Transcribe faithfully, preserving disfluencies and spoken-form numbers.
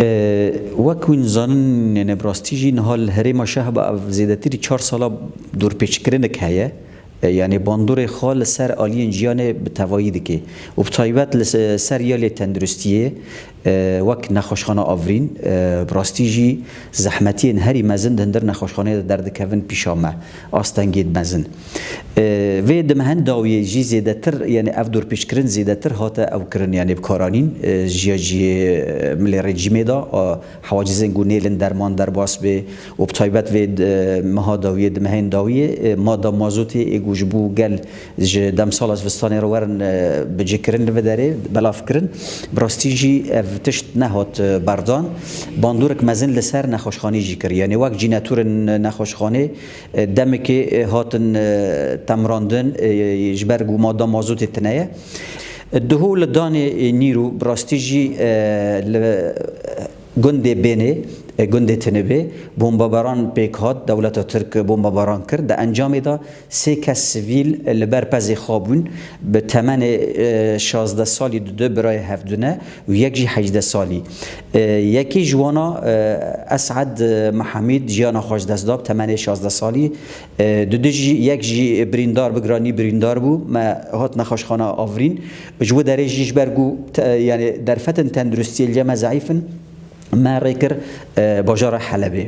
E, Wek hûn zanin, yani bi rastî jî niha li herêma Şehba ev zêdetirî çar sala dorpêçkirinek heye. E, yani bandorê xwe li ser aliyên jiyanê bi tevayî dike û bi taybet li se-, ser yalê tenduristiyê, e, wek nexweşxana Avrîn, e, bi rastî jî zehmetiyên herî mezin di hundir nexweşxaneyê de derdikevin pîşa me. Astengê mezin. E, vê di mehên dawiyê jî zêdetir, yani ev dorpêçkirin zêdetir hate ew kirin, yani bi karanîn, e, jiya jî, e, milê rejîmê de, a, hewacizên ku nêlin derman derbas bê û bi taybet vê, e, meha dawiyê, di mehên dawiyê, e, mada mazotê ê ku ji bo gel ji demsala zivistanê re werin, e, bicikirin li vê derê, belav kirin. Bi rastî jî ev tişt nehat, e, berdan. Bandorek mezin li ser nexweşxanê jî kir. Yani wek cînetorên nexweşxanê, e, demekê, e, hatin, e, temrandin, e, ji ber ku mada mazotê tune ye. E, Duhû li danê, e, nîro bi rastî jî, e, li gundê Bênê, e, gundê Tinibê bombebaran pêk hat, dewleta Tirk bombebaran kir. Di encamê de sê kes sivîl li ber pezê xwe bûn. Bi temenê, e, şazdeh salî du, du birayê hevdû ne û yek jî hejdeh salî. E, yekî ji wana, e, Esad, e, Mihamîd jiyana xwe ji dest da bi temenê şazdeh salî. E, du, du jî, yek jî birîndar, bi giranî birîndar bû. Me hat nexweşxana Avrîn. Ji wê derê jî ji ber ku te-, yani derfetên tenduristiyê li me zeîf in, me rê kir, e, bajara Helebê.